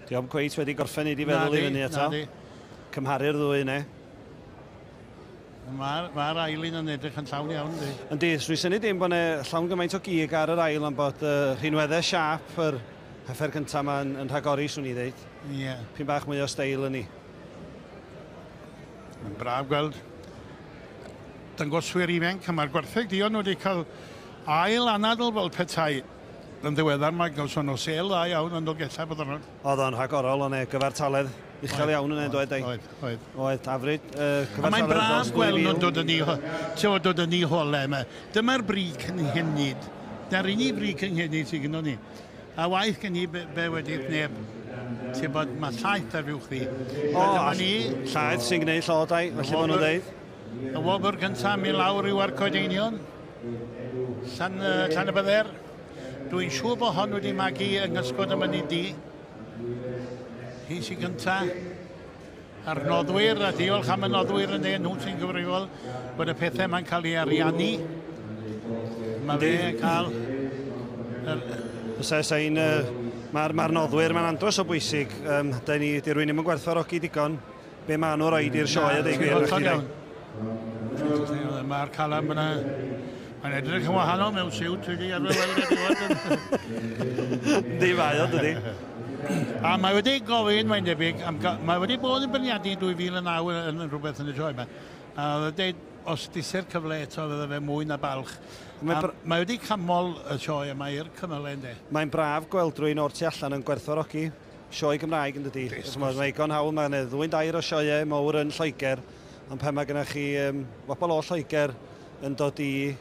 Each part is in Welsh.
Dio'm cweit wedi gorffen i di feddwl i fyny eto. Cymharu'r ddwy ne. Mae'r ma ail un yn edrych yn llawn iawn, yndi? Yndi, swn i'n synnu dim bod 'ne llawn gymaint o gig ar yr ail, ond bod rhinweddau siâp yr heffer cyntaf yma yn rhagori, swn i ddeud. Ie. Yeah. Pyn bach mwy o steil yn ni. Mae'n braf gweld dangoswyr ifanc, a mae'r gwartheg duon wedi cael ail anadl fel petai yn ddiweddar. Mae gawson nhw sêl dda iawn yn Dolgellau bod o'n. Oedd o'n rhagorol, o'n e gyfartaledd uchel iawn yn doedd? Oedd, oedd. Oedd, afryd, cyfartaledd. Mae'n braf gweld nhw'n dod yn ei, dod yn ei holau yma. Dyma'r bri cynhenid. Dyna'r unig bri cynhenid sydd gyda ni. A waith gen i be wedi neb. Ti'n bod, mae llaeth ar fuwch ddi. O, ni, llaeth sy'n gwneud llodau, felly maen nhw'n dweud. Y wobr gyntaf mi lawr i'w Arcoedeinion, Llanybydder. Dwi'n siŵr bod hon wedi magu yng nghysgod y mynydd di. Hi sy'n gyntaf. A'r noddwyr, a diolch am y noddwyr yn nhw sy'n gyfrifol bod y pethau ma'n cael ei ariannu. Mae fe cael... Fysa sain, mae'r ma noddwyr, mae'n andros o bwysig. Da ni, di rwy'n ddim yn gwerthfawrogi digon be maen nhw'n rhoi i'r sioe, a dweud gwir. Mae'r calam yna... Mae'n edrych yn wahanol mewn siwt wedi arfer weld e Yndi, mae o, dydi. A mae wedi gofyn, mae'n debyg, mae wedi bod yn beirniadu yn 2009 yn rhywbeth yn y sioe yma. A oedd yn dweud, os dise'r cyfle eto, fydde fe mwy na balch. Mae wedi canmol y sioe yma i'r cymylau, ynddi. Mae'n braf gweld rhywun o'r tu allan yn gwerthfawrogi sioe Gymraeg, yn dydi. Mae'n ddigon hawdd, mae'n ddwy'n dair o sioeau mawr yn Lloegr, ond pan mae gennych chi bobl o Lloegr yn dod i'r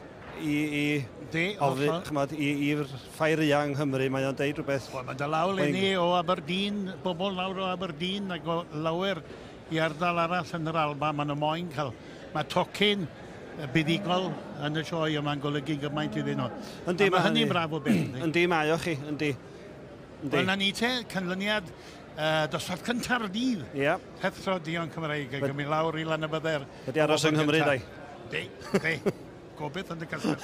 ffair aeaf yng Nghymru, mae o'n deud rhywbeth. Wel, mae'n dod lawr leni o Aberdeen, bobl lawr o Aberdeen ac o lawer i ardal arall yn yr Alban, maen nhw moyn cael. Mae tocyn buddugol yn y sioe yma'n golygu gymaint iddyn nhw. Yndi, mae hynny'n braf o beth. Yndi, mae o chi, yndi. Wel, na ni te, canlyniad dosbarth cynta'r dydd. Ie. Rhethro Duon Cymreig yn gymryd lawr i Lanybydder. Wedi aros yng Nghymru, dai. Di, di. Gobeith yn y castell.